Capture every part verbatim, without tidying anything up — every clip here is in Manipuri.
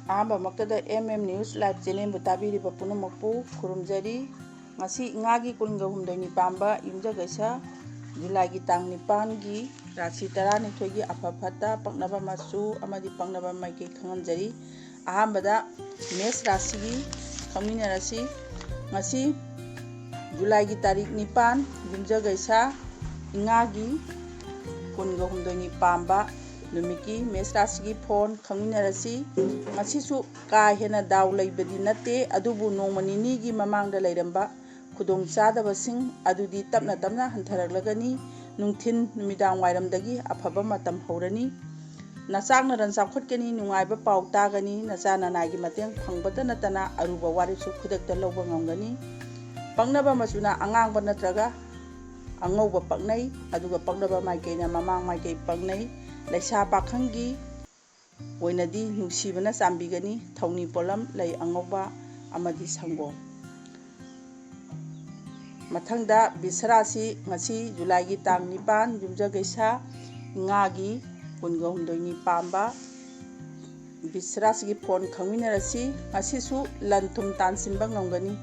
ꯑꯍꯥꯟꯕꯃꯛꯇꯗ M M News Live channelꯕꯨ ꯇꯥꯕꯤꯔꯤꯕ ꯄꯨꯝꯅꯃꯛꯄꯨ ꯈꯨꯔꯨꯝꯖꯔꯤ꯫ ꯉꯁꯤ ꯏꯉꯥꯒꯤ ꯀꯨꯟꯒ ꯍꯨꯝꯗꯣꯏꯅꯤ ꯄꯥꯟꯕ ꯌꯨꯝꯖꯀꯩꯁ ꯖꯨꯂꯥꯏꯒꯤ ꯇꯥꯡ ꯅꯤꯄꯥꯟꯒꯤ ꯔꯥꯁꯤ ꯇꯔꯥꯅꯤꯊꯣꯏꯒꯤ ꯑꯐ ꯐꯠꯇ, ꯄꯛꯅꯕ ꯃꯆꯨ ꯑꯃꯗꯤ ꯄꯛꯅꯕ ꯃꯥꯏꯀꯩ ꯈꯪꯍꯟꯖꯔꯤ꯫ ꯑꯍꯥꯟꯕꯗ ꯃꯦꯁ ꯔꯥꯁꯤꯒꯤ ꯈꯪꯃꯤꯟꯅꯔꯁꯤ꯫ ꯉꯁꯤ ꯖꯨꯂꯥꯏꯒꯤ ꯇꯥꯔꯤꯛ ꯅꯤꯄꯥꯟ, ꯌꯨꯝꯖꯀꯩꯁ ꯏꯉꯥꯒꯤ ꯀꯨꯟꯒ ꯍꯨꯝꯗꯣꯏꯅꯤ ꯄꯥꯟꯕ ꯅꯨꯃꯤꯠꯀꯤ ꯃꯦꯁ ꯔꯥꯁꯤꯒꯤ ꯐꯣꯟ ꯈꯪꯃꯤꯟꯅꯔꯁꯤ꯫ ꯉꯁꯤꯁꯨ ꯀꯥ ꯍꯦꯟꯅ ꯗꯥꯎ ꯂꯩꯕꯗꯤ ꯅꯠꯇꯦ, ꯑꯗꯨꯕꯨ ꯅꯣꯡꯃ ꯅꯤꯅꯤꯒꯤ ꯃꯃꯥꯡꯗ ꯂꯩꯔꯝꯕ ꯈꯨꯗꯣꯡꯆꯥꯗꯕꯁꯤꯡ ꯑꯗꯨꯗꯤ ꯇꯞꯅ ꯇꯞꯅ ꯍꯟꯊꯔꯛꯂꯒꯅꯤ꯫ ꯅꯨꯡꯊꯤꯜ ꯅꯨꯃꯤꯗꯥꯡ ꯋꯥꯏꯔꯝꯗꯒꯤ ꯑꯐꯕ ꯃꯇꯝ ꯍꯧꯔꯅꯤ꯫ ꯅꯆꯥꯛ ꯅꯔꯟ ꯆꯥꯎꯈꯠꯀꯅꯤ, ꯅꯨꯡꯉꯥꯏꯕ ꯄꯥꯎ ꯇꯥꯒꯅꯤ, ꯅꯆꯥ ꯅꯅꯥꯏꯒꯤ ꯃꯇꯦꯡ ꯐꯪꯕꯇ ꯅꯠꯇꯅ ꯑꯔꯨꯕ ꯋꯥꯔꯦꯞꯁꯨ ꯈꯨꯗꯛꯇ ꯂꯧꯕ ꯉꯝꯒꯅꯤ꯫ ꯄꯛꯅꯕ ꯃꯆꯨꯅ ꯑꯉꯥꯡꯕ ꯅꯠꯇ꯭ꯔꯒ ꯑꯉꯧꯕ ꯄꯛꯅꯩ, ꯑꯗꯨꯒ ꯄꯛꯅꯕ ꯃꯥꯏꯀꯩꯅ ꯃꯃꯥꯡ ꯃꯥꯏꯀꯩ ꯄꯛꯅꯩ꯫ ꯂꯩꯁꯥ ꯄꯥꯈꯪꯒꯤ ꯑꯣꯏꯅꯗꯤ ꯅꯨꯡꯁꯤꯕꯅ ꯆꯥꯟꯕꯤꯒꯅꯤ, ꯊꯧꯅꯤ ꯄꯣꯠꯂꯝ, ꯂꯩ ꯑꯉꯧꯕ ꯑꯃꯗꯤ ꯁꯪꯒꯣꯝ꯫ ꯃꯊꯪꯗ ꯕꯤꯁꯔꯥꯁꯤ, ꯉꯁꯤ ꯖꯨꯂꯥꯏꯒꯤ ꯇꯥꯡ ꯅꯤꯄꯥꯟ, ꯌꯨꯝꯖꯀꯩꯁ ꯏꯉꯥꯒꯤ ꯀꯨꯟꯒ ꯍꯨꯝꯗꯣꯏꯅꯤ ꯄꯥꯟꯕ ꯕꯤꯁꯔꯥꯁꯤꯒꯤ ꯐꯣꯟ ꯈꯪꯃꯤꯟꯅꯔꯁꯤ꯫ ꯉꯁꯤꯁꯨ ꯂꯟ ꯊꯨꯝ ꯇꯥꯟꯁꯤꯟꯕ ꯉꯝꯒꯅꯤ꯫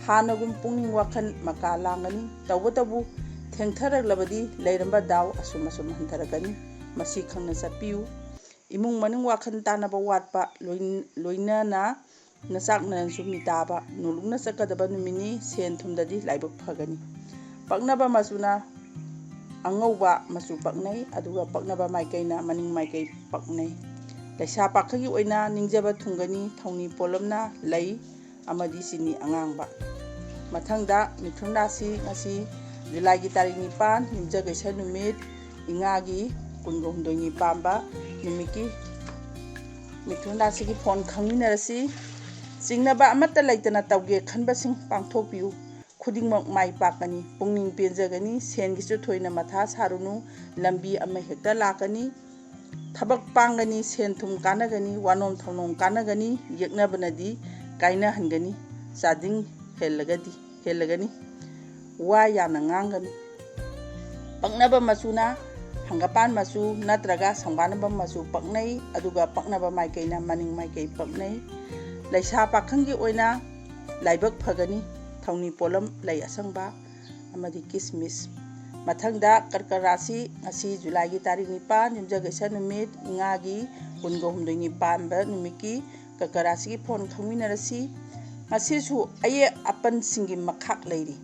ꯍꯥꯟꯅꯒꯨꯝ ꯄꯨꯛꯅꯤꯡ ꯋꯥꯈꯜ ꯃꯀꯥ ꯂꯥꯡꯒꯅꯤ꯫ ꯇꯧꯕꯇꯕꯨ ꯊꯦꯡꯊꯔꯛꯂꯕꯗꯤ ꯂꯩꯔꯝꯕ ꯗꯥꯎ ꯑꯁꯨꯝ ꯑꯁꯨꯝ ꯍꯟꯊꯔꯛꯀꯅꯤ꯫ ꯃꯁꯤ ꯈꯪꯅ ꯆꯠꯄꯤꯌꯨ꯫ ꯏꯃꯨꯡ ꯃꯅꯨꯡ ꯋꯥꯈꯜ ꯇꯥꯅꯕ ꯋꯥꯠꯄ, ꯂꯣꯏ-, ꯂꯣꯏꯅꯅ ꯅꯆꯥꯛ ꯅꯔꯟꯁꯨ ꯃꯤꯇꯥꯕ, ꯅꯣꯂꯨꯛꯅ ꯆꯠꯀꯗꯕ ꯅꯨꯃꯤꯠꯅꯤ꯫ ꯁꯦꯟ ꯊꯨꯝꯗꯗꯤ ꯂꯥꯏꯕꯛ ꯐꯒꯅꯤ꯫ ꯄꯛꯅꯕ ꯃꯆꯨꯅ ꯑꯉꯧꯕ ꯃꯆꯨ ꯄꯛꯅꯩ, ꯑꯗꯨꯒ ꯄꯛꯅꯕ ꯃꯥꯏꯀꯩꯅ ꯃꯅꯤꯡ ꯃꯥꯏꯀꯩ ꯄꯛꯅꯩ꯫ ꯂꯩꯁꯥ ꯄꯥꯈꯪꯒꯤ ꯑꯣꯏꯅ ꯅꯤꯡꯖꯕ ꯊꯨꯡꯒꯅꯤ, ꯊꯧꯅꯤ ꯄꯣꯠꯂꯝꯅ ꯂꯩ ꯑꯃꯗꯤ ꯆꯤꯅꯤ ꯑꯉꯥꯡꯕ꯫ ꯃꯊꯪꯗ ꯃꯤꯊꯨꯟ ꯔꯥꯁꯤ, ꯉꯁꯤ ꯖꯨꯂꯥꯏꯒꯤ ꯇꯥꯔꯤꯛ ꯅꯤꯄꯥꯟ, ꯌꯨꯝꯖꯀꯩꯁ ꯅꯨꯃꯤꯠ, ꯏꯉꯥꯒꯤ ꯀꯨꯟꯒ ꯍꯨꯝꯗꯣꯏꯅꯤ ꯄꯥꯟꯕ ꯅꯨꯃꯤꯠꯀꯤ ꯃꯤꯊꯨꯟ ꯔꯥꯁꯤꯒꯤ ꯐꯣꯟ ꯈꯪꯃꯤꯟꯅꯔꯁꯤ꯫ ꯆꯤꯡꯅꯕ ꯑꯃꯠꯇ ꯂꯩꯇꯅ ꯇꯧꯒꯦ ꯈꯟꯕꯁꯤꯡ ꯄꯥꯡꯊꯣꯛꯄꯤꯌꯨ꯫ ꯈꯨꯗꯤꯡꯃꯛ ꯃꯥꯏ ꯄꯥꯛꯀꯅꯤ꯫ ꯄꯨꯛꯅꯤꯡ ꯄꯦꯟꯖꯒꯅꯤ꯫ ꯁꯦꯟꯒꯤꯁꯨ ꯊꯣꯏꯅ ꯃꯊꯥ ꯁꯥꯔꯨꯅꯨ꯫ ꯂꯝꯕꯤ ꯑꯃ ꯍꯦꯛꯇ ꯂꯥꯛꯀꯅꯤ꯫ ꯊꯕꯛ ꯄꯥꯡꯒꯅꯤ, ꯁꯦꯟ ꯊꯨꯝ ꯀꯥꯟꯅꯒꯅꯤ, ꯋꯥꯅꯣꯝ ꯊꯧꯅꯣꯝ ꯀꯥꯟꯅꯒꯅꯤ, ꯌꯦꯛꯅꯕꯅꯗꯤ ꯀꯥꯏꯅꯍꯟꯒꯅꯤ, ꯆꯥꯗꯤꯡ ꯍꯦꯜꯂꯒꯗꯤ, ꯍꯦꯜꯂꯒꯅꯤ꯫ ꯋꯥ ꯌꯥꯝꯅ ꯉꯥꯡꯒꯅꯨ꯫ ꯄꯛꯅꯕ ꯃꯆꯨꯅ ꯍꯪꯒꯄꯥꯟ ꯃꯆꯨ ꯅꯠꯇ꯭ꯔꯒ ꯁꯪꯕꯥꯅꯕꯝ ꯃꯆꯨ ꯄꯛꯅꯩ, ꯑꯗꯨꯒ ꯄꯛꯅꯕ ꯃꯥꯏꯀꯩꯅ ꯃꯅꯤꯡ ꯃꯥꯏꯀꯩ ꯄꯛꯅꯩ꯫ ꯂꯩꯁꯥ ꯄꯥꯈꯪꯒꯤ ꯑꯣꯏꯅ ꯂꯥꯏꯕꯛ ꯐꯒꯅꯤ, ꯊꯧꯅꯤ ꯄꯣꯠꯂꯝ, ꯂꯩ ꯑꯁꯪꯕ ꯑꯃꯗꯤ ꯀꯤꯁꯃꯤꯁ꯫ ꯃꯊꯪꯗ ꯀꯔꯀ ꯔꯥꯁꯤ, ꯉꯁꯤ ꯖꯨꯂꯥꯏꯒꯤ ꯇꯥꯔꯤꯛ ꯅꯤꯄꯥꯟ, ꯌꯨꯝꯖꯀꯩꯁ ꯅꯨꯃꯤꯠ, ꯏꯉꯥꯒꯤ ꯀꯨꯟꯒ ꯍꯨꯝꯗꯣꯏꯅꯤ ꯄꯥꯟꯕ ꯅꯨꯃꯤꯠꯀꯤ ꯀꯔꯀ ꯔꯥꯁꯤꯒꯤ ꯐꯣꯟ ꯈꯪꯃꯤꯟꯅꯔꯁꯤ꯫ ꯉꯁꯤꯁꯨ ꯑꯌꯦꯛ ꯑꯄꯟꯁꯤꯡꯒꯤ ꯃꯈꯥꯛ ꯂꯩꯔꯤ꯫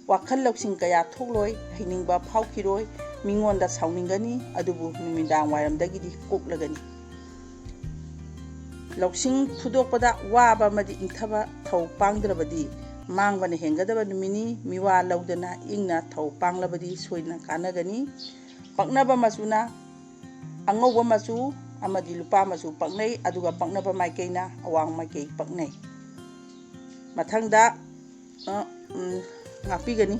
ꯋꯥꯈꯜ ꯂꯧꯁꯤꯡ ꯀꯌꯥ ꯊꯣꯛꯂꯣꯏ, ꯍꯩꯅꯤꯡꯕ ꯐꯥꯎꯈꯤꯔꯣꯏ, ꯃꯤꯉꯣꯟꯗ ꯁꯥꯎꯅꯤꯡꯒꯅꯤ, ꯑꯗꯨꯕꯨ ꯅꯨꯃꯤꯗꯥꯡ ꯋꯥꯏꯔꯝꯗꯒꯤꯗꯤ ꯀꯣꯛꯂꯒꯅꯤ꯫ ꯂꯧꯁꯤꯡ ꯐꯨꯗꯣꯛꯄꯗ ꯋꯥꯕ ꯑꯃꯗꯤ ꯏꯪꯊꯕ ꯊꯧ ꯄꯥꯡꯗ꯭ꯔꯕꯗꯤ ꯃꯥꯡꯕꯅ ꯍꯦꯟꯒꯗꯕ ꯅꯨꯃꯤꯠꯅꯤ꯫ ꯃꯤꯋꯥ ꯂꯧꯗꯅ ꯏꯪꯅ ꯊꯧ ꯄꯥꯡꯂꯕꯗꯤ ꯁꯣꯏꯗꯅ ꯀꯥꯟꯅꯒꯅꯤ꯫ ꯄꯛꯅꯕ ꯃꯆꯨꯅ ꯑꯉꯧꯕ ꯃꯆꯨ ꯑꯃꯗꯤ ꯂꯨꯄꯥ ꯃꯆꯨ ꯄꯛꯅꯩ, ꯑꯗꯨꯒ ꯄꯛꯅꯕ ꯃꯥꯏꯀꯩꯅ ꯑꯋꯥꯡ ꯃꯥꯏꯀꯩ ꯄꯛꯅꯩ꯫ ꯃꯊꯪꯗ, ꯑ, ꯎꯝ, ꯉꯥꯛꯄꯤꯒꯅꯤ꯫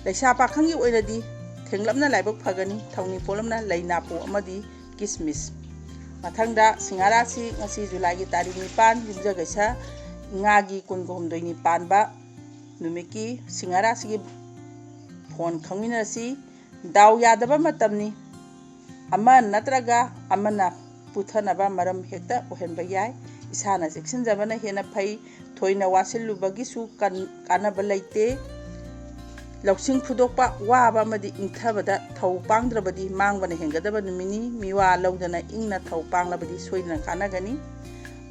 ꯂꯩꯁꯥ ꯄꯥꯈꯪꯒꯤ ꯑꯣꯏꯅꯗꯤ ꯊꯦꯡꯂꯞꯅ ꯂꯥꯏꯕꯛ ꯐꯒꯅꯤ, ꯊꯧꯅꯤ ꯄꯣꯠꯂꯝꯅ ꯂꯩ ꯅꯥꯄꯨ ꯑꯃꯗꯤ ꯀꯤꯁꯃꯤꯁ꯫ ꯃꯊꯪꯗ ꯁꯤꯡꯍ ꯔꯥꯁꯤ, ꯉꯁꯤ ꯖꯨꯂꯥꯏꯒꯤ ꯇꯥꯔꯤꯛ ꯅꯤꯄꯥꯟ, ꯌꯨꯝꯖꯀꯩꯁ ꯏꯉꯥꯒꯤ ꯀꯨꯟꯒ ꯍꯨꯝꯗꯣꯏꯅꯤ ꯄꯥꯟꯕ ꯅꯨꯃꯤꯠꯀꯤ ꯁꯤꯡꯍ ꯔꯥꯁꯤꯒꯤ ꯐꯣꯟ ꯈꯪꯃꯤꯟꯅꯔꯁꯤ꯫ ꯗꯥꯎ ꯌꯥꯗꯕ ꯃꯇꯝꯅꯤ꯫ ꯑꯃ ꯅꯠꯇ꯭ꯔꯒ ꯑꯃꯅ ꯄꯨꯊꯅꯕ ꯃꯔꯝ ꯍꯦꯛꯇ ꯑꯣꯏꯍꯟꯕ ꯌꯥꯏ꯫ ꯏꯁꯥꯅ ꯆꯦꯛꯁꯤꯟꯖꯕꯅ ꯍꯦꯟꯅ ꯐꯩ꯫ ꯊꯣꯏꯅ ꯋꯥꯁꯤꯜꯂꯨꯕꯒꯤꯁꯨ ꯀꯟ-, ꯀꯥꯟꯅꯕ ꯂꯩꯇꯦ꯫ ꯂꯧꯁꯤꯡ ꯐꯨꯗꯣꯛꯄ, ꯋꯥꯕ ꯑꯃꯗꯤ ꯏꯪꯊꯕꯗ ꯊꯧ ꯄꯥꯡꯗ꯭ꯔꯕꯗꯤ ꯃꯥꯡꯕꯅ ꯍꯦꯟꯒꯗꯕ ꯅꯨꯃꯤꯠꯅꯤ꯫ ꯃꯤꯋꯥ ꯂꯧꯗꯅ ꯏꯪꯅ ꯊꯧ ꯄꯥꯡꯂꯕꯗꯤ ꯁꯣꯏꯗꯅ ꯀꯥꯟꯅꯒꯅꯤ꯫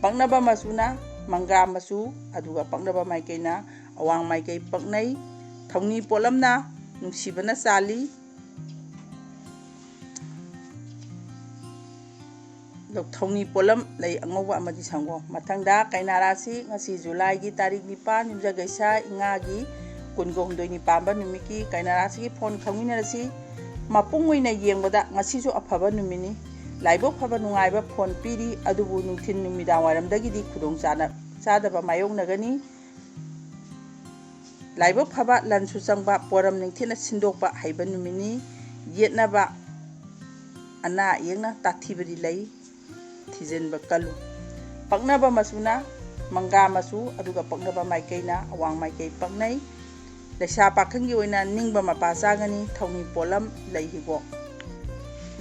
ꯄꯛꯅꯕ ꯃꯆꯨꯅ ꯃꯪꯒ꯭ꯔꯥ ꯃꯆꯨ, ꯑꯗꯨꯒ ꯄꯛꯅꯕ ꯃꯥꯏꯀꯩꯅ ꯑꯋꯥꯡ ꯃꯥꯏꯀꯩ ꯄꯛꯅꯩ꯫ ꯊꯧꯅꯤ ꯄꯣꯠꯂꯝꯅ ꯅꯨꯡꯁꯤꯕꯅ ꯆꯥꯜꯂꯤ꯫ ꯊꯧꯅꯤ ꯄꯣꯠꯂꯝ, ꯂꯩ ꯑꯉꯧꯕ ꯑꯃꯗꯤ ꯁꯪꯒꯣꯝ꯫ ꯃꯊꯪꯗ ꯀꯩꯅꯥ ꯔꯥꯁꯤ, ꯉꯁꯤ ꯖꯨꯂꯥꯏꯒꯤ ꯇꯥꯔꯤꯛ ꯅꯤꯄꯥꯟ, ꯌꯨꯝꯖꯀꯩꯁ ꯏꯉꯥꯒꯤ ꯀꯨꯟꯒ ꯍꯨꯝꯗꯣꯏꯅꯤ ꯄꯥꯟꯕ ꯅꯨꯃꯤꯠꯀꯤ ꯀꯩꯅꯥ ꯔꯥꯁꯤꯒꯤ ꯐꯣꯟ ꯈꯪꯃꯤꯟꯅꯔꯁꯤ꯫ ꯃꯄꯨꯡ ꯑꯣꯏꯅ ꯌꯦꯡꯕꯗ ꯉꯁꯤꯁꯨ ꯑꯐꯕ ꯅꯨꯃꯤꯠꯅꯤ꯫ ꯂꯥꯏꯕꯛ ꯐꯕ ꯅꯨꯡꯉꯥꯏꯕ ꯐꯣꯟ ꯄꯤꯔꯤ, ꯑꯗꯨꯕꯨ ꯅꯨꯡꯊꯤꯜ ꯅꯨꯃꯤꯗꯥꯡ ꯋꯥꯏꯔꯝꯗꯒꯤꯗꯤ ꯈꯨꯗꯣꯡ ꯆꯥꯅ-, ꯆꯥꯗꯕ ꯃꯥꯌꯣꯛꯅꯒꯅꯤ꯫ ꯂꯥꯏꯕꯛ ꯐꯕ, ꯂꯟꯁꯨ ꯆꯪꯕ, ꯄꯣꯔꯝ ꯅꯤꯡꯊꯤꯅ ꯁꯤꯟꯗꯣꯛꯄ ꯍꯩꯕ ꯅꯨꯃꯤꯠꯅꯤ꯫ ꯌꯦꯠꯅꯕ, ꯑꯅꯥ ꯑꯌꯦꯛꯅ ꯇꯥꯊꯤꯕꯗꯤ ꯂꯩ, ꯊꯤꯖꯤꯟꯕ ꯀꯜꯂꯨ꯫ ꯄꯛꯅꯕ ꯃꯆꯨꯅ ꯃꯪꯒ꯭ꯔꯥ ꯃꯆꯨ, ꯑꯗꯨꯒ ꯄꯛꯅꯕ ꯃꯥꯏꯀꯩꯅ ꯑꯋꯥꯡ ꯃꯥꯏꯀꯩ ꯄꯛꯅꯩ꯫ ꯂꯩꯁꯥ ꯄꯥꯈꯪꯒꯤ ꯑꯣꯏꯅ ꯅꯤꯡꯕ ꯃꯄꯥ ꯆꯥꯒꯅꯤ, ꯊꯧꯅꯤ ꯄꯣꯠꯂꯝ ꯂꯩ ꯍꯤꯒꯣꯛ꯫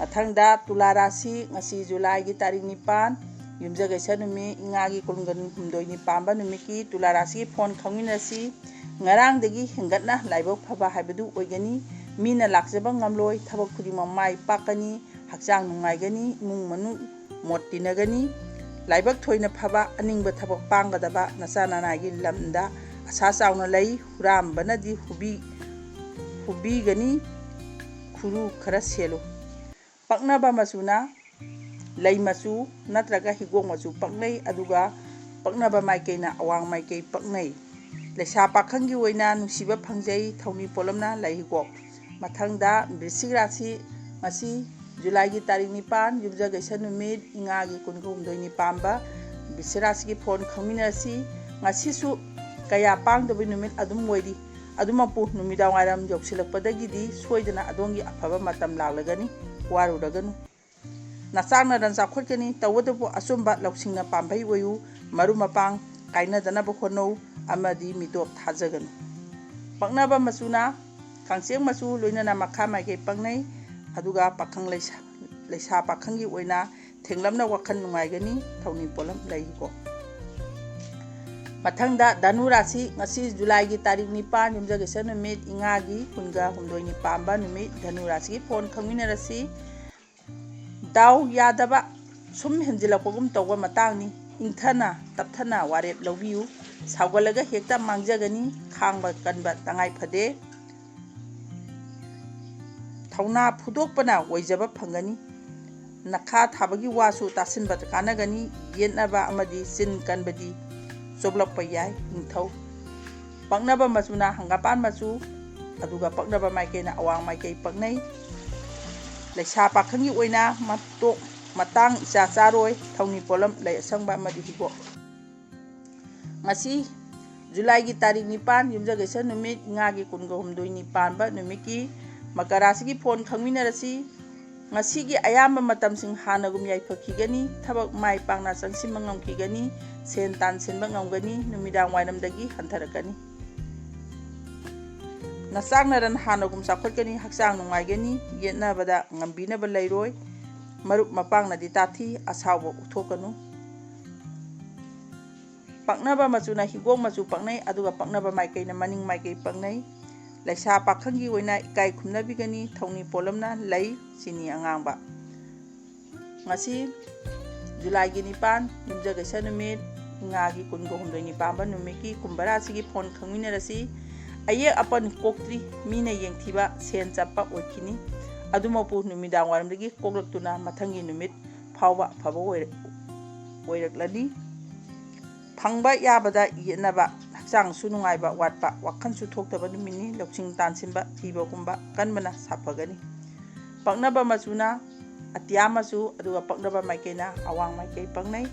ꯃꯊꯪꯗ ꯇꯨꯂꯥ ꯔꯥꯁꯤ, ꯉꯁꯤ ꯖꯨꯂꯥꯏꯒꯤ ꯇꯥꯔꯤꯛ ꯅꯤꯄꯥꯟ, ꯌꯨꯝꯖꯀꯩꯁ ꯅꯨꯃꯤꯠ, ꯏꯉꯥꯒꯤ ꯀꯨꯟꯒ ꯍꯨꯝꯗꯣꯏꯅꯤ ꯄꯥꯟꯕ ꯅꯨꯃꯤꯠꯀꯤ ꯇꯨꯂꯥ ꯔꯥꯁꯤꯒꯤ ꯐꯣꯟ ꯈꯪꯃꯤꯟꯅꯁꯤ꯫ ꯉꯔꯥꯡꯗꯒꯤ ꯍꯦꯟꯒꯠꯅ ꯂꯥꯏꯕꯛ ꯐꯕ ꯍꯥꯏꯕꯗꯨ ꯑꯣꯏꯒꯅꯤ꯫ ꯃꯤꯅ ꯂꯥꯛꯆꯕ ꯉꯝꯂꯣꯏ, ꯊꯕꯛ ꯈꯨꯗꯤꯡꯃꯛ ꯃꯥꯏ ꯄꯥꯛꯀꯅꯤ, ꯍꯛꯆꯥꯡ ꯅꯨꯡꯉꯥꯏꯒꯅꯤ, ꯏꯃꯨꯡ ꯃꯅꯨꯡ ꯃꯣꯠ ꯇꯤꯟꯅꯒꯅꯤ꯫ ꯂꯥꯏꯕꯛ ꯊꯣꯏꯅ ꯐꯕ, ꯑꯅꯤꯡꯕ ꯊꯕꯛ ꯄꯥꯡꯒꯗꯕ, ꯅꯆꯥ ꯅꯅꯥꯏꯒꯤ ꯂꯝꯗ ꯑꯁꯥ ꯆꯥꯎꯅ ꯂꯩ꯫ ꯍꯨꯔꯥꯟꯕꯅꯗꯤ ꯍꯨꯕꯤ-, ꯍꯨꯕꯤꯒꯅꯤ꯫ ꯈꯨꯔꯨ ꯈꯔ ꯁꯦꯜꯂꯨ꯫ ꯄꯛꯅꯕ ꯃꯆꯨꯅ ꯂꯩ ꯃꯆꯨ ꯅꯠꯇ꯭ꯔꯒ ꯍꯤꯒꯣꯛ ꯃꯆꯨ ꯄꯛꯅꯩ, ꯑꯗꯨꯒ ꯄꯛꯅꯕ ꯃꯥꯏꯀꯩꯅ ꯑꯋꯥꯡ ꯃꯥꯏꯀꯩ ꯄꯛꯅꯩ꯫ ꯂꯩꯁꯥ ꯄꯥꯈꯪꯒꯤ ꯑꯣꯏꯅ ꯅꯨꯡꯁꯤꯕ ꯐꯪꯖꯩ, ꯊꯧꯅꯤ ꯄꯣꯠꯂꯝꯅ ꯂꯩ ꯍꯤꯒꯣꯛ꯫ ꯃꯊꯪꯗ ꯕ꯭ꯔꯤꯁꯤꯛ ꯔꯥꯁꯤ, ꯉꯁꯤ ꯖꯨꯂꯥꯏꯒꯤ ꯇꯥꯔꯤꯛ ꯅꯤꯄꯥꯟ, ꯌꯨꯝꯖꯀꯩꯁ ꯅꯨꯃꯤꯠ, ꯏꯉꯥꯒꯤ ꯀꯨꯟꯒ ꯍꯨꯝꯗꯣꯏꯅꯤ ꯄꯥꯟꯕ ꯕ꯭ꯔꯤꯁꯤꯛ ꯔꯥꯁꯤꯒꯤ ꯐꯣꯟ ꯈꯪꯃꯤꯟꯅꯔꯁꯤ꯫ ꯉꯁꯤꯁꯨ ꯀꯌꯥ ꯄꯥꯡꯗꯕ ꯅꯨꯃꯤꯠ ꯑꯗꯨꯝ ꯑꯣꯏꯔꯤ꯫ ꯑꯗꯨꯃꯛꯄꯨ ꯅꯨꯃꯤꯗꯥꯡ ꯋꯥꯏꯔꯝ ꯌꯧꯁꯤꯜꯂꯛꯄꯗꯒꯤꯗꯤ ꯁꯣꯏꯗꯅ ꯑꯗꯣꯝꯒꯤ ꯑꯐꯕ ꯃꯇꯝ ꯂꯥꯛꯂꯒꯅꯤ, ꯋꯥꯔꯨꯔꯒꯅꯨ꯫ ꯅꯆꯥꯛꯅꯗꯅ ꯆꯥꯎꯈꯠꯀꯅꯤ, ꯇꯧꯕꯇꯕꯨ ꯑꯆꯨꯝꯕ ꯂꯧꯁꯤꯡꯅ ꯄꯥꯝꯕꯩ ꯑꯣꯏꯌꯨ, ꯃꯔꯨꯞ ꯃꯄꯥꯡ ꯀꯥꯏꯅꯗꯅꯕ ꯍꯣꯠꯅꯧ ꯑꯃꯗꯤ ꯃꯤꯇꯣꯞ ꯊꯥꯖꯒꯅꯨ꯫ ꯄꯛꯅꯕ ꯃꯆꯨꯅ ꯀꯥꯡꯆꯦꯛ ꯃꯆꯨ ꯂꯣꯏꯅꯅ ꯃꯈꯥ ꯃꯥꯏꯀꯩ ꯄꯛꯅꯩ, ꯑꯗꯨꯒ ꯄꯥꯈꯪ ꯂꯩꯁꯥ-, ꯂꯩꯁꯥ ꯄꯥꯈꯪꯒꯤ ꯑꯣꯏꯅ ꯊꯦꯡꯂꯞꯅ ꯋꯥꯈꯜ ꯅꯨꯡꯉꯥꯏꯒꯅꯤ, ꯊꯧꯅꯤ ꯄꯣꯠꯂꯝ ꯂꯩꯀꯣ꯫ ꯃꯊꯪꯗ ꯙꯅꯨ ꯔꯥꯁꯤ, ꯉꯁꯤ ꯖꯨꯂꯥꯏꯒꯤ ꯇꯥꯔꯤꯛ ꯅꯤꯄꯥꯟ, ꯌꯨꯝꯖꯀꯩꯁ ꯅꯨꯃꯤꯠ, ꯏꯉꯥꯒꯤ ꯀꯨꯟꯒ ꯍꯨꯝꯗꯣꯏꯅꯤ ꯄꯥꯟꯕ ꯅꯨꯃꯤꯠ, ꯙꯅꯨ ꯔꯥꯁꯤꯒꯤ ꯐꯣꯟ ꯈꯪꯃꯤꯟꯅꯔꯁꯤ꯫ ꯗꯥꯎ ꯌꯥꯗꯕ ꯁꯨꯝ ꯍꯦꯟꯖꯤꯜꯂꯛꯄꯒꯨꯝ ꯇꯧꯕ ꯃꯇꯥꯡꯅꯤ꯫ ꯏꯪꯊꯅ ꯇꯞꯊꯅ ꯋꯥꯔꯦꯞ ꯂꯧꯕꯤꯌꯨ꯫ ꯁꯥꯎꯒꯠꯂꯒ ꯍꯦꯛꯇ ꯃꯥꯡꯖꯒꯅꯤ꯫ ꯈꯥꯡꯕ ꯀꯟꯕ ꯇꯉꯥꯏ ꯐꯗꯦ꯫ ꯊꯧꯅꯥ ꯐꯨꯗꯣꯛꯄꯅ ꯑꯣꯏꯖꯕ ꯐꯪꯒꯅꯤ꯫ ꯅꯈꯥ ꯊꯥꯕꯒꯤ ꯋꯥꯁꯨ ꯇꯥꯁꯤꯟꯕ ꯀꯥꯟꯅꯒꯅꯤ꯫ ꯌꯦꯠꯅꯕ ꯑꯃꯗꯤ ꯆꯤꯟ ꯀꯟꯕꯗꯤ ꯆꯣꯞꯂꯛꯄ ꯌꯥꯏ꯫ ꯅꯤꯡꯊꯧ꯫ ꯄꯛꯅꯕ ꯃꯆꯨꯅ ꯍꯪꯒꯥꯝꯄꯥꯟ ꯃꯆꯨ, ꯑꯗꯨꯒ ꯄꯛꯅꯕ ꯃꯥꯏꯀꯩꯅ ꯑꯋꯥꯡ ꯃꯥꯏꯀꯩ ꯄꯛꯅꯩ꯫ ꯂꯩꯁꯥ ꯄꯥꯈꯪꯒꯤ ꯑꯣꯏꯅ ꯃꯇꯣꯛ ꯃꯇꯥꯡ ꯏꯆꯥ ꯆꯥꯔꯣꯏ꯫ ꯊꯧꯅꯤ ꯄꯣꯠꯂꯝ ꯂꯩ ꯑꯁꯪꯕ ꯑꯃꯗꯤ ꯍꯤꯒꯣꯛ꯫ ꯉꯁꯤ ꯖꯨꯂꯥꯏꯒꯤ ꯇꯥꯔꯤꯛ ꯅꯤꯄꯥꯟ, ꯌꯨꯝꯖꯀꯩꯁ ꯅꯨꯃꯤꯠ, ꯏꯉꯥꯒꯤ ꯀꯨꯟꯒ ꯍꯨꯝꯗꯣꯏꯅꯤ ꯄꯥꯟꯕ ꯅꯨꯃꯤꯠꯀꯤ ꯃꯀꯔ ꯔꯥꯁꯤꯒꯤ ꯐꯣꯟ ꯈꯪꯃꯤꯟꯅꯔꯁꯤ꯫ ꯉꯁꯤꯒꯤ ꯑꯌꯥꯝꯕ ꯃꯇꯝꯁꯤꯡ ꯍꯥꯟꯅꯒꯨꯝ ꯌꯥꯏꯐꯈꯤꯒꯅꯤ꯫ ꯊꯕꯛ ꯃꯥꯏ ꯄꯥꯛꯅ ꯆꯪꯁꯤꯟꯕ ꯉꯝꯈꯤꯒꯅꯤ꯫ ꯁꯦꯟ ꯇꯥꯟꯁꯤꯟꯕ ꯉꯝꯒꯅꯤ꯫ ꯅꯨꯃꯤꯗꯥꯡ ꯋꯥꯏꯔꯝꯗꯒꯤ ꯍꯟꯊꯔꯛꯀꯅꯤ꯫ ꯅꯆꯥꯛꯅꯔꯟ ꯍꯥꯟꯅꯒꯨꯝ ꯆꯥꯎꯈꯠꯀꯅꯤ, ꯍꯛꯆꯥꯡ ꯅꯨꯡꯉꯥꯏꯒꯅꯤ, ꯌꯦꯠꯅꯕꯗ ꯉꯝꯕꯤꯅꯕ ꯂꯩꯔꯣꯏ꯫ ꯃꯔꯨꯞ ꯃꯄꯥꯡꯅꯗꯤ ꯇꯥꯊꯤ, ꯑꯁꯥꯎꯕ ꯎꯠꯊꯣꯛꯀꯅꯨ꯫ ꯄꯛꯅꯕ ꯃꯆꯨꯅ ꯍꯤꯒꯣꯛ ꯃꯆꯨ ꯄꯛꯅꯩ, ꯑꯗꯨꯒ ꯄꯛꯅꯕ ꯃꯥꯏꯀꯩꯅ ꯃꯅꯤꯡ ꯃꯥꯏꯀꯩ ꯄꯛꯅꯩ꯫ ꯂꯩꯁꯥ ꯄꯥꯈꯪꯒꯤ ꯑꯣꯏꯅ ꯏꯀꯥꯏ ꯈꯨꯝꯅꯕꯤꯒꯅꯤ, ꯊꯧꯅꯤ ꯄꯣꯠꯂꯝꯅ ꯂꯩ, ꯆꯤꯅꯤ ꯑꯉꯥꯡꯕ꯫ ꯉꯁꯤ ꯖꯨꯂꯥꯏꯒꯤ ꯅꯤꯄꯥꯟ, ꯌꯨꯝꯖꯀꯩꯁ ꯅꯨꯃꯤꯠ, ꯏꯉꯥꯒꯤ ꯀꯨꯟꯒ ꯍꯨꯝꯗꯣꯏꯅꯤ ꯄꯥꯟꯕ ꯅꯨꯃꯤꯠꯀꯤ ꯀꯨꯝꯚ ꯔꯥꯁꯤꯒꯤ ꯐꯣꯟ ꯈꯪꯃꯤꯟꯅꯔꯁꯤ꯫ ꯑꯌꯦꯛ ꯑꯄꯟ ꯀꯣꯛꯇ꯭ꯔꯤ, ꯃꯤꯅ ꯌꯦꯡꯊꯤꯕ, ꯁꯦꯟ ꯆꯞꯄ ꯑꯣꯏꯈꯤꯅꯤ꯫ ꯑꯗꯨꯃꯛꯄꯨ ꯅꯨꯃꯤꯗꯥꯡ ꯋꯥꯏꯔꯝꯗꯒꯤ ꯀꯣꯛꯂꯛꯇꯨꯅ ꯃꯊꯪꯒꯤ ꯅꯨꯃꯤꯠ ꯐꯥꯎꯕ ꯑꯐꯕ ꯑꯣꯏꯔ-, ꯑꯣꯏꯔꯛꯂꯅꯤ꯫ ꯐꯪꯕ ꯌꯥꯕꯗ ꯌꯦꯠꯅꯕ, ꯍꯛꯆꯥꯡꯁꯨ ꯅꯨꯡꯉꯥꯏꯕ ꯋꯥꯠꯄ, ꯋꯥꯈꯜꯁꯨ ꯊꯣꯛꯇꯕ ꯅꯨꯃꯤꯠꯅꯤ꯫ ꯂꯧꯁꯤꯡ ꯇꯥꯟꯁꯤꯟꯕ, ꯊꯤꯕꯒꯨꯝꯕ ꯀꯟꯕꯅ ꯁꯥꯐꯒꯅꯤ꯫ ꯄꯛꯅꯕ ꯃꯆꯨꯅ ꯑꯇꯤꯌꯥ ꯃꯆꯨ, ꯑꯗꯨꯒ ꯄꯛꯅꯕ ꯃꯥꯏꯀꯩꯅ ꯑꯋꯥꯡ ꯃꯥꯏꯀꯩ ꯄꯛꯅꯩ꯫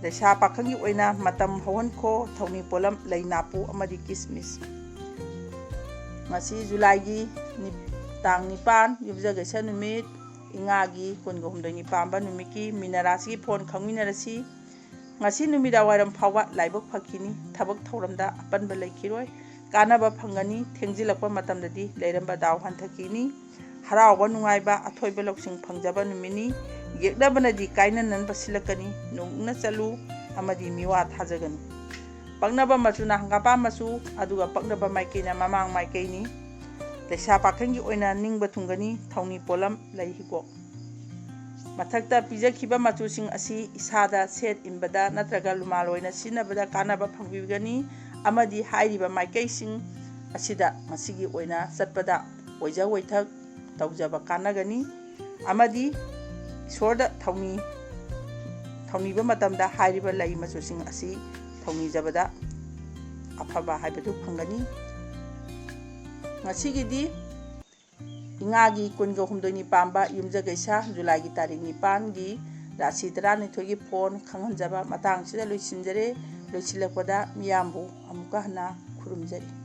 ꯂꯩꯁꯥ ꯄꯥꯈꯪꯒꯤ ꯑꯣꯏꯅ ꯃꯇꯝ ꯍꯧꯍꯟꯈꯣ, ꯊꯧꯅꯤ ꯄꯣꯠꯂꯝ ꯂꯩ ꯅꯥꯄꯨ ꯑꯃꯗꯤ ꯀꯤꯁꯃꯤꯁ꯫ ꯉꯁꯤ ꯖꯨꯂꯥꯏꯒꯤ ꯅꯤꯞ-, ꯇꯥꯡ ꯅꯤꯄꯥꯟ, ꯌꯨꯝꯖꯀꯩꯁ ꯅꯨꯃꯤꯠ, ꯏꯉꯥꯒꯤ ꯀꯨꯟꯒ ꯍꯨꯝꯗꯣꯏꯅꯤ ꯄꯥꯟꯕ ꯅꯨꯃꯤꯠꯀꯤ ꯃꯤꯅ ꯔꯥꯁꯤꯒꯤ ꯐꯣꯟ ꯈꯪꯃꯤꯟꯅꯔꯁꯤ꯫ ꯉꯁꯤ ꯅꯨꯃꯤꯗꯥꯡ ꯋꯥꯏꯔꯝ ꯐꯥꯎꯕ ꯂꯥꯏꯕꯛ ꯐꯈꯤꯅꯤ꯫ ꯊꯕꯛ ꯊꯧꯔꯝꯗ ꯑꯄꯟꯕ ꯂꯩꯈꯤꯔꯣꯏ꯫ ꯀꯥꯟꯅꯕ ꯐꯪꯒꯅꯤ꯫ ꯊꯦꯡꯖꯤꯜꯂꯛꯄ ꯃꯇꯝꯗꯗꯤ ꯂꯩꯔꯝꯕ ꯗꯥꯎ ꯍꯟꯊꯈꯤꯅꯤ꯫ ꯍꯔꯥꯎꯕ ꯅꯨꯡꯉꯥꯏꯕ, ꯑꯊꯣꯏꯕ ꯂꯧꯁꯤꯡ ꯐꯪꯖꯕ ꯅꯨꯃꯤꯠꯅꯤ꯫ ꯌꯦꯛꯅꯕꯅꯗꯤ ꯀꯥꯏꯅꯅꯅꯕ ꯁꯤꯜꯂꯛꯀꯅꯤ꯫ ꯅꯣꯛꯅ ꯆꯠꯂꯨ ꯑꯃꯗꯤ ꯃꯤꯋꯥ ꯊꯥꯖꯒꯅꯨ꯫ ꯄꯛꯅꯕ ꯃꯆꯨꯅ ꯍꯪꯒꯥꯄꯥꯟ ꯃꯆꯨ, ꯑꯗꯨꯒ ꯄꯛꯅꯕ ꯃꯥꯏꯀꯩꯅ ꯃꯃꯥꯡ ꯃꯥꯏꯀꯩꯅꯤ꯫ ꯂꯩꯁꯥ ꯄꯥꯈꯪꯒꯤ ꯑꯣꯏꯅ ꯅꯤꯡꯕ ꯊꯨꯡꯒꯅꯤ꯫ ꯊꯧꯅꯤ ꯄꯣꯠꯂꯝ ꯂꯩ ꯍꯤꯒꯣꯛ꯫ ꯃꯊꯛꯇ ꯄꯤꯖꯈꯤꯕ ꯃꯆꯨꯁꯤꯡ ꯑꯁꯤ ꯏꯁꯥꯗ ꯁꯦꯠ ꯏꯟꯕꯗ ꯅꯠꯇ꯭ꯔꯒ ꯂꯨꯃꯥꯜ ꯑꯣꯏꯅ ꯁꯤꯖꯤꯟꯅꯕꯗ ꯀꯥꯟꯅꯕ ꯐꯪꯕꯤꯒꯅꯤ, ꯑꯃꯗꯤ ꯍꯥꯏꯔꯤꯕ ꯃꯥꯏꯀꯩꯁꯤꯡ ꯑꯁꯤꯗ ꯃꯁꯤꯒꯤ ꯑꯣꯏꯅ ꯆꯠꯄꯗ ꯑꯣꯏꯖ ꯑꯣꯏꯊꯛ ꯇꯧꯖꯕ ꯀꯥꯟꯅꯒꯅꯤ, ꯑꯃꯗꯤ ꯏꯁꯣꯔꯗ ꯊꯧꯅꯤ-, ꯊꯧꯅꯤꯕ ꯃꯇꯝꯗ ꯍꯥꯏꯔꯤꯕ ꯂꯩ ꯃꯆꯨꯁꯤꯡ ꯑꯁꯤ ꯊꯧꯅꯤꯖꯕꯗ ꯑꯐꯕ ꯍꯥꯏꯕꯗꯨ ꯐꯪꯒꯅꯤ꯫ ꯉꯁꯤꯒꯤꯗꯤ ꯏꯉꯥꯒꯤ ꯀꯨꯟꯒ ꯍꯨꯝꯗꯣꯏꯅꯤ ꯄꯥꯟꯕ ꯌꯨꯝꯖꯀꯩꯁ ꯖꯨꯂꯥꯏꯒꯤ ꯇꯥꯔꯤꯛ ꯅꯤꯄꯥꯟꯒꯤ ꯔꯥꯁꯤ ꯇꯔꯥꯅꯤꯊꯣꯏꯒꯤ ꯐꯣꯟ ꯈꯪꯍꯟꯖꯕ ꯃꯇꯥꯡꯁꯤꯗ ꯂꯣꯏꯁꯤꯟꯖꯔꯦ꯫ ꯂꯣꯏꯁꯤꯜꯂꯛꯄꯗ ꯃꯤꯌꯥꯝꯕꯨ ꯑꯃꯨꯛꯀ ꯍꯟꯅ ꯈꯨꯔꯨꯝꯖꯔꯤ꯫